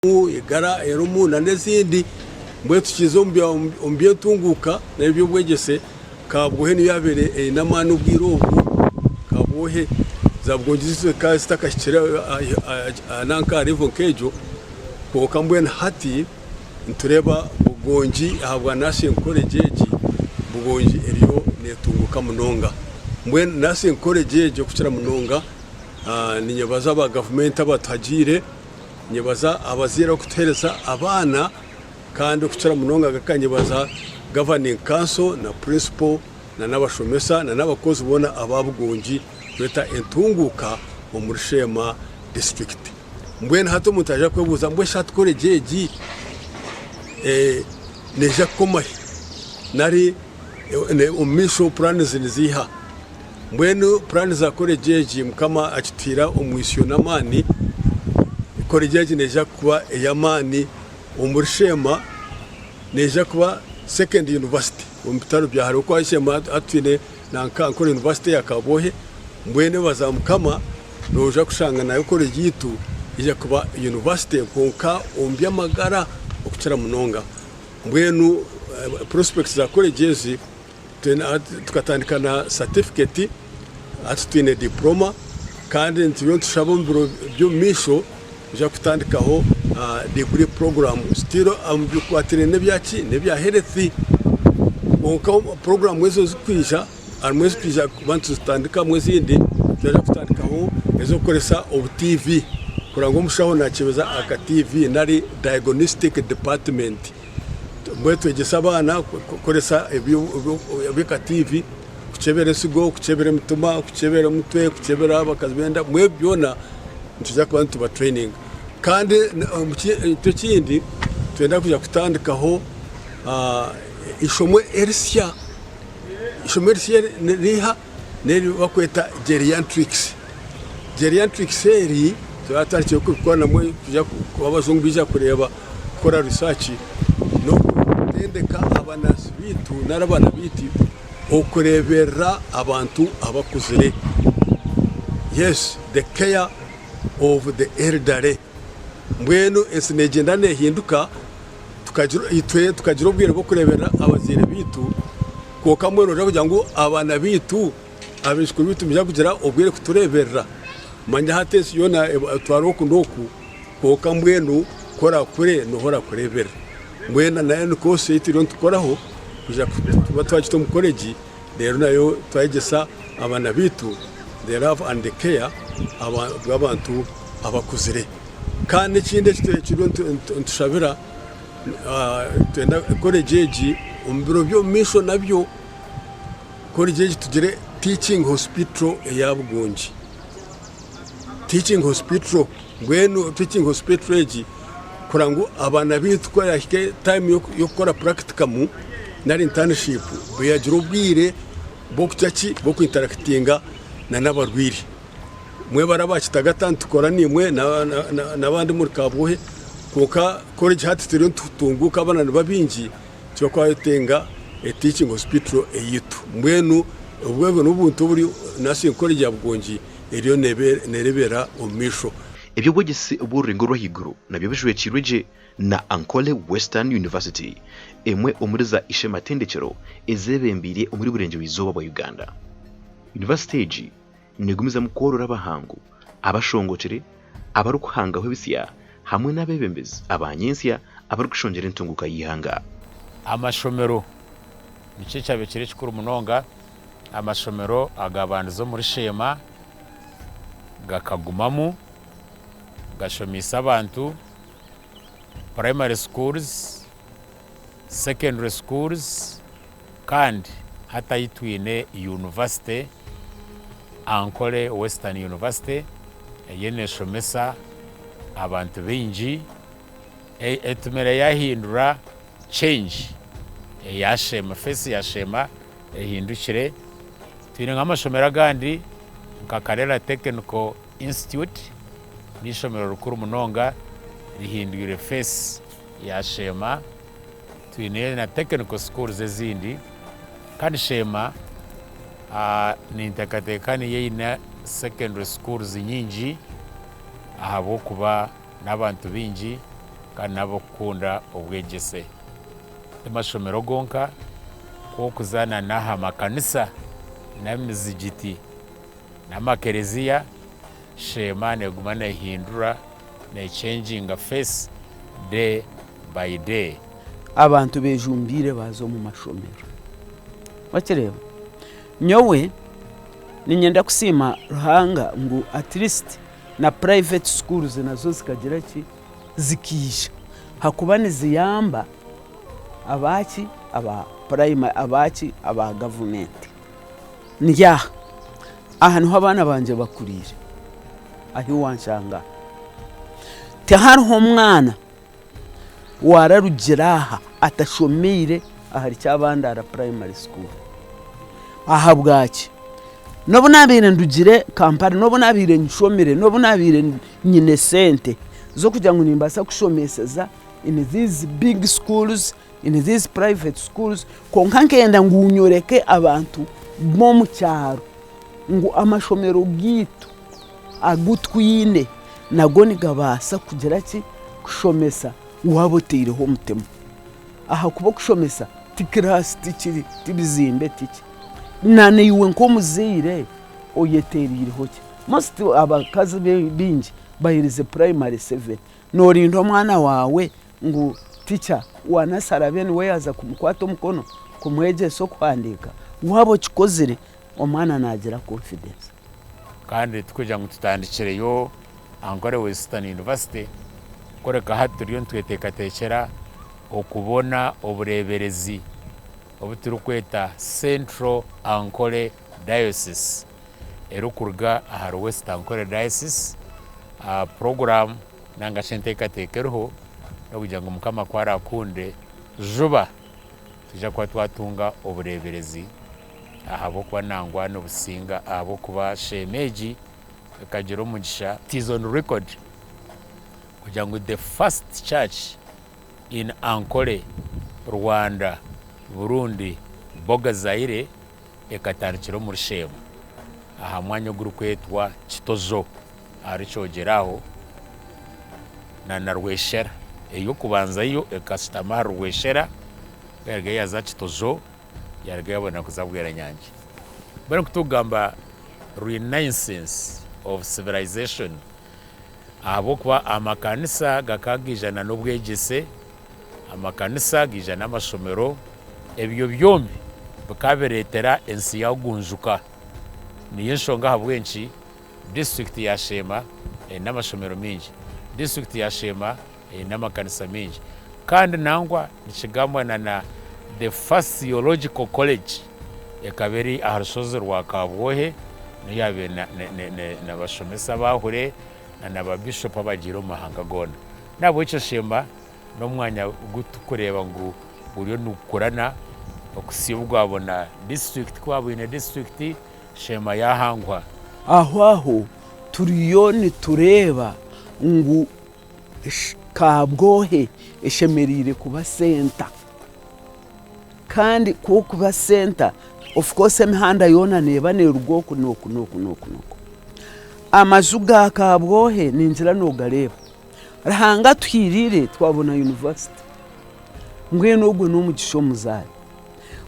Egara erimu nana ezindi. Mbwenu tukiza omu by'entunguuka n'eby'obwegyese, Kabwohe niyo yaabaire eine amaani obwire obwo. Kabwohe za Bugongi zikaba zitakahikire nanka aha level nk'egyo kwonka mbwenu hati nitureeba Bugongi ahabwa Nursing College egi, Bugongi eriyo neetunguuka munonga. Mbwenu Nursing College egi okukira munonga ninyebaza aba gavumenti abatuhagiire. Nyebaza abazaire abarikutuheereza abaana kandi okukira munonga ngaruka nyebaza Governing Council na Principal na n'abashomesa na n'abakozi boona aba Bugongi kureeta entunguuka omuri Sheema disiturikiti. Mbwenu hati omuntu naija kwebuuza mbwenu shi hati koregi egi neija kukoma hi nari omu maisho puraani niziiha? Mbwenu puraani za koregi egi Mukama akituhaire omwitsyo n'amaani, koregi egi neija kuba ey'amaani omuri Sheema, neija kuba second university omu bitaro bya hare ahabw'okuba Sheema hati twine nanka Ankole University eya Kabwohe, mbwenu ebaza Mukama noija kushanga nayo koregi yaitu eija kuba university kwonka omu by'amagara okukira munonga. Mbwenu prospects za koregi ezi Tukatandika na satifiketi, hati twine diporoma kandi nituriyo nitushaba omu biro by'omu maisho twija kutandikaho diguri puroguramu sitiro omu bikwatiraine n'ebyaki n'ebya health kwonka puroguramu ezo ezirikwija harimu ezirikwija kuba nituzitandikamu ezindi nitwija kutandikaho ez'okukoresa obu tiivi kureba ngu omushaho nakyebeza aka tiivi nari diagnostic department. Mbwenu twegyese abaana kukoresa eby'aka tiivi kukyebera ensigo, kukyebera emitima, kukyebera omutwe, kukyebera abakazi b'enda, mbwenu ebyo byona nitwija kuba nitubatereyininga. Kandi ekindi nitwenda kwija kutandikaho eishomo erisya, eishomo erisya niriiha? N'eri barikweta Geriatrics. Geriatrics eri twatandikire kubikora nabwo abajungu baija kureeba kukora research n'okutendeka abanansi baitu nari abaana baitu okureeberera abantu abakuzire. Yes the care of the elderly. Mbwenu ensi neegyenda neehinduka itwe tukagira obwire bw'okureeberera abazaire baitu kwonka mbwenu noija kugira ngu abaana baitu Abaijukuru baitu nibaija kugira obwire kutureeberera. Manya hati ensi yoona etwara oku n'oku, kwonka mbwenu ku oraakure niho orakureeberera. Mbwenu nayo ni koosi ei turiyo nitukoraho kwija kuba twagita omu koregi reero nayo twayegyesa abaana baitu the love and the care bw'abantu abakuzire. Kandi n'ekindi eki turiyo nitushabira, nitwenda koregi egi omu biro by'omumaisho nabyo College egi tugire teaching hospital eya Bugongi. Teaching hospital mbwenu teaching hospital egi kureba ngu abaana baitu ku erahike time y'okukora practicum nari internship bagira obwire bw'okugira ki bw'oku interactinga n'abarwaire. Mwebare aba Kitagata nitukora naimwe n'abandi omuri Kabwohe kwonka college hati turiyo nitutunguuka abaana niba baingi. Turikweteenga e teaching hospital eyaitu. Mbwenu obwo n'obuntu oburi nursing college ya Bugongi eriyo nerebera omu maisho. Eby'obwegyese bw'orurengo orw'ahaiguru nabyo bijwekyeirwe gye na Ankole Western University, emwe omuri za ishe-matendekyero ezeebembeire omuri Burengyerwa-izooba bwa Uganda. Yunivasite egi neegumizamu kworora abahangu abashongokire, abarikuhangaho ebisya hamwe n'abeebembezi aba nyentsya abarikushongyera entunguuka y'eihanga. Amashomero nikyo ekyabaire kiri ekikuru munonga. Amashomero agabandize omuri Sheema gakagumamu gashomeise abantu, primary schools, secondary schools kandi hati ahi twine yunivasite Ankole Western University eriyo neshomesa abantu baingi etumire yahindura change eya Sheema, face ya Sheema ehindukire. Twine nk'amashomero agandi nka Karera Technical Institute n'eishomero rikuru munonga rihindwire face ya Sheema. Twine na technical schools ezindi kandi Sheema ninteekateeka niyo eine secondary schools nyingi ahabw'okuba n'abantu baingi. Kandi n'ab'okukunda obwegyese. Ti mashomero gonka, kw'okuza na n'aha makanisa n'emizigiti n'amakereziya, Sheema neeguma neehindura, neechenjinga face day by day. Abantu bejumbiire baaza omu mashomero. Wakireeba? Nyowe niinyenda kusiima Ruhanga ngu at least na private schools nazo zikagira ki? Zikaija ahakuba niziyamba abaaki? Aba primary abaaki? Aba gavumenti. Ndi aha, aha niho abaana bangye bakuriire ahu wanshanga aha. Tihariho mwana waararugire aha atashomeire ahari Kyabandara Primary School. Ahabwaki? N'obu naabaire ndugire Kampala, n'obu naabaire nshomire, n'obu naabaire nyine sente z'okugira ngu nimbaasa kushomeseza in these big schools, in these private schools, kwonka nkenda ngu nyoreke abantu b'omu kyaro ngu amashomero gaitu agu twine nago nigabaasa kugira ki? Kushomesa waaba otaireho omutima. Ahakuba okushomesa ti kiraasi tiki ti bizimbe tiki. Naiwe nk'omuzaire oyetereireho ki? Most abakazi baingi baherize purayimare seveni, noorinda omwana waawe ngu tica wa nasare abe niwe yaaza kumukwata omukono kumwegyesa okuhandiika? Waaba okikozire omwana naagira confidence. Kandi tikugira ngu tutandikireyo Ankole Western University kureka hati turiyo nitweteekateekyera okubona obureeberezi obu turikweta Central Ankole Diocese erikuruga ahari West Ankole Diocese. Puroguraamu nanga shi enteekateeka eriho n'okugira ngu Mukama ku araakunde juba nitwija kuba twatunga obureeberezi ahabw'okuba nangwa nibusinga ahabw'okuba sheema egi ekagira omugisha. It is on record kugira ngu the first church in Ankole, Rwanda, Burundi, Boga Zaire ekatandikira omuri Sheema aha mwanya ogurikwetwa Kitozo ahari Kyogera aho na na Rweshera. Ey'okubanza yo ekashutama ahari Rweshera yarugayo yaza Kitozo yarugayo yabona kuza Bweranyangi. Mbwenu ku turikugamba renaissance of civilization ahabw'okuba amakanisa gakaba gaija na n'obwegyese, amakanisa gaija n'amashomero, ebyo byombi bikaba bireetera ensi yagunjuka. Niyo enshonga ahabw'enki disiturikiti ya Sheema eine amashomero maingi, disiturikiti ya Sheema eine amakanisa maingi kandi nangwa nikigambwa na na the first theological college ekaba eri aha rushozi rwa Kabwohe niyo yaabaire nabashomesa abaahure na na ba bishop abagiire omu mahanga goona. Nahabwekyo Sheema n'omwanya ogu turikureeba ngu guriyo nigukurana okuhitsya obu gwabona disiturikiti ku baabwine disiturikiti Sheema yaahangwa. Aho aho turiyo nitureeba ngu Kabwohe eshemereire kuba senta kandi ku okuba senta of course emihanda yoona neeba neeruga oku n'oku n'oku n'oku n'oku. Amaju ga Kabwohe ningira noogareeba, Ruhanga atuhiiriire twabona yunivasite, mbwenu ogwo n'omugisha omuzaire.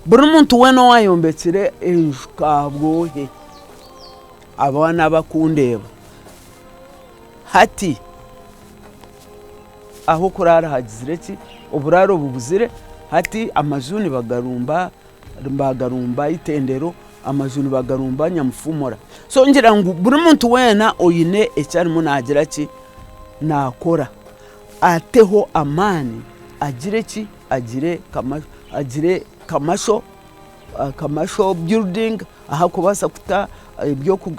Buri muntu weena owaayombekire enju Kabwohe, abaana abakundeeba. Hati ah'okuraara hagizire ki? Oburaaro bubuzire, hati amaju nibagarumba nibagarumba eitendero, amaju nibagarumba Nyamufumura. So ngira ngu buri muntu weena oine eki arimu naagira ki? Naakora, ateho amaani agire ki? Agire agire kamasho kamasho building ahakubaasa kuta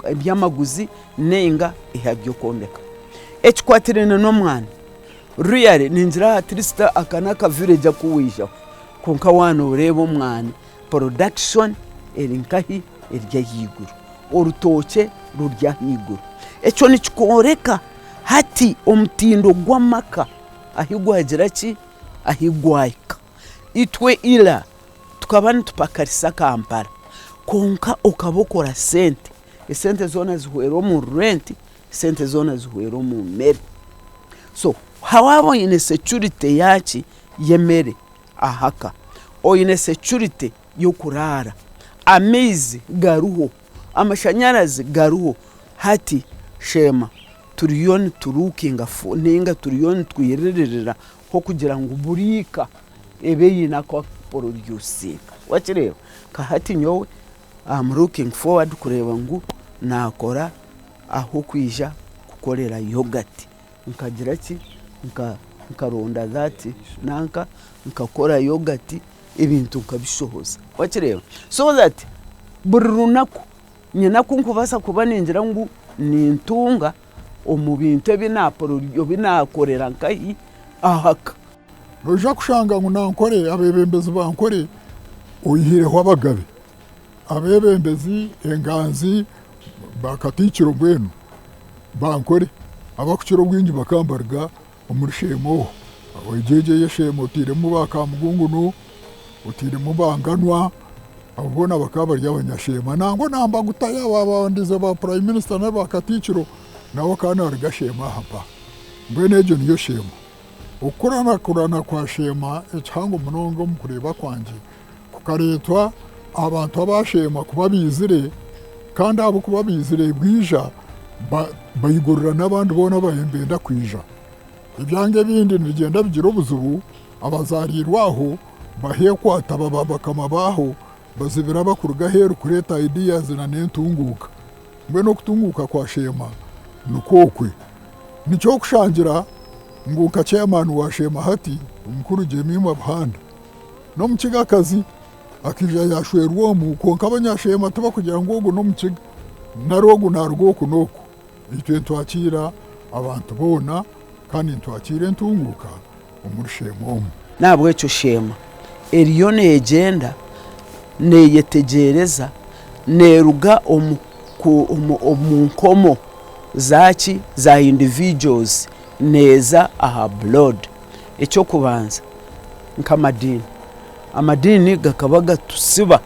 eby'amaguzi nainga aha by'okwombeka. Ekikwatiraine n'omwana, really ningira at least aka n'aka village aku waijaho kwonka waaba nooreeba omwani production eri nkahi? Eri ahaiguru, orutookye ruri ahaiguru. Ekyo nikikworeka hati omutindo gw'amaka ahu gwagira ki? Ahu gwahika. Itwe ira tukaba nitupakarisa Kampala kwonka okaba okora sente, esente zoona zihwera omu renti, esente zoona zihwera omu mere. So. Waaba oine security yaaki? Y'emere ahaka, oine security y'okuraara, amaizi gariho, amashanyarazi gariho, hati Sheema turiyo niturukinga ninga turiyo nitwiririra nk'okugira ngu buri ka ebe eine aku erikupurodyusinga wakireeba? Nka hati nyowe am looking forward kureeba ngu naakora ah'okwija kukorera yogati nkagira ki nkaronda that nanka nkakora yogati ebintu nkabishohoza wakireeba? So that buri runaku Nyine aku nkubaasa kuba ningira ngu nintunga omu bintu ebi naakorera nkahi aha ka. Noija kushanga ngu Nankore abeebembezi ba Nkore oihireho abagabe, abeebembezi enganzi ba Katiikiro mbwenu ba Nkore abarikukira obwingi bakaba nibaruga omuri Sheema oho. Egyo egyo ey'Esheema otairemu ba Kamugungunu, otairemu ba Nganwa, abo boona bakaba bari Abanyasheema. Nangwa na Mbagutaya abaabandize ba Prime Minister nari ba Katiikiro nawe akaba naaruga Sheema aha mpaha. Mbwenu egyo niyo Sheema. Okukurakurana kwa Sheema ekihango munonga omu kureeba kwangye kukareetwa abantu aba Sheema kuba baizire kandi ahabw'okuba baizire bwija baigurira n'abandi boona ababaire nibenda kwija. Ebyanga ebindi nibigyenda bigira obuzibu, abazaariirwe aho baheekwata baba bakama baaho bazibira abarikuruga aheeru kureeta ideas n'entunguuka. Mbwenu okutunguuka kwa Sheema nikwo okwe. Nikyo okushangira ngu nka chairman wa Sheema hati, omukuru Jemimah Buhanda, N'omukigakazi akaija yaashwerwa omu, kwonka abanyasheema tibakugira ngu ogu n'omukiga nari ogu naaruga oku n'oku. Itwe nitwakiira abantu boona kandi nitwakiira entunguuka omuri Sheema omu. N'ahabw'ekyo Sheema eriyo neegyenda neeyetegyereza, neeruga omu nkomo zaaki za individuals neeza aha blood. Eky'okubanza nk'amadiini, amadiini gakaba gatusiba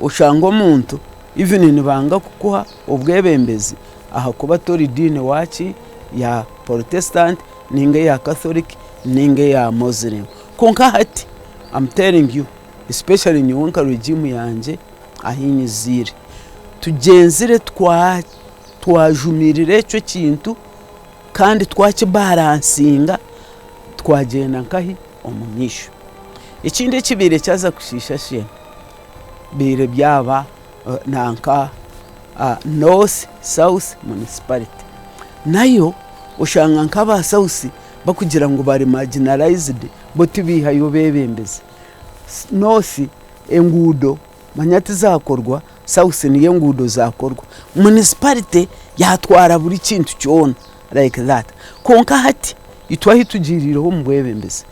oshanga omuntu even nibanga kukuha obwebembezi ahakuba tori diini waaki ya Protestant ninga eya Catholic ninga eya Muslim. Kwonka hati am telling you especially nyowe nka regime yangye ahi nyiziire, tugyenzire twajumirira ekyo ekintu kandi twakibaransinga twagyenda nkahi omu maisho. Ekindi ekibaire kyaza kushiisha Sheema bibaire byaba nanka North South Municipality nayo oshanga nk'aba South barikugira ngu bari marginalized bo tibaihayo beebembezi. North enguudo manya tizakorwa, South niyo enguudo zakorwa. Municipality yatwara buri kintu kyona like that. Kwonka hati itwe ahu tugiiriireho omu bwebembezi,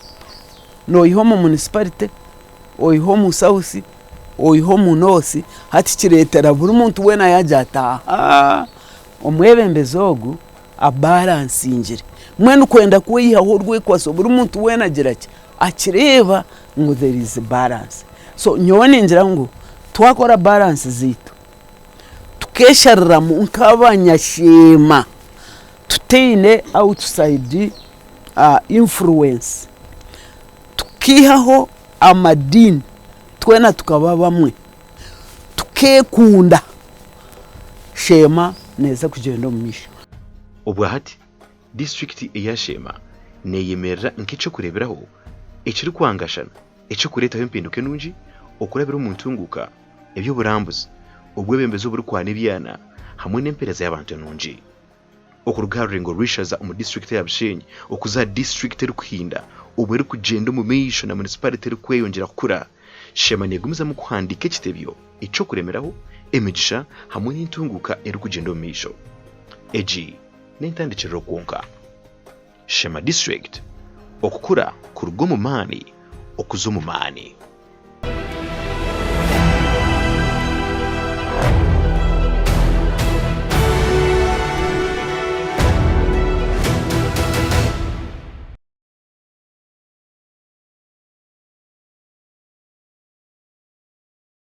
noiha omu municipality, oiha omu South, oiha omu North, hati kireetera buri muntu weena yaagira ati ahaa, omwebembezi ogu abaransingire. Mbwenu kwenda kweyihaho orwekwaso buri muntu weena agira ki, akireeba ngu there is balance. So nyowe ningira ngu twakora balance zaitu, tukeshariramu nk'abanyasheema tutaine outside influence, tukiihaho amadiini twena tukaba bamwe, tukeekunda, Sheema neeza kugyenda omu maisho. Obwahati, disiturikiti eya Sheema neeyemerera nk'eky'okureeberaho ekirikwangashana ekirikureetaho empinduka enungi okurabira omu ntunguuka, eby'oburambuzi, obwebembezi oburikwana ebyana hamwe n'empeereza y'abantu enungi. Okuruga aha rurengo rw'eishaza omu disiturikiti eya Bushenyi okuza aha disiturikiti erikuhinda obwo erikugyenda omu maisho na munisiparite erikweyongyera kukura, Sheema neegumizamu kuhandiika ekitebyo eky'okuremeraho, emigisha hamwe n'entunguuka erikugyenda omu maisho. Egi n'entandikiriro kwonka. Sheema District, okukura kuruga omu maani okuza omu maani.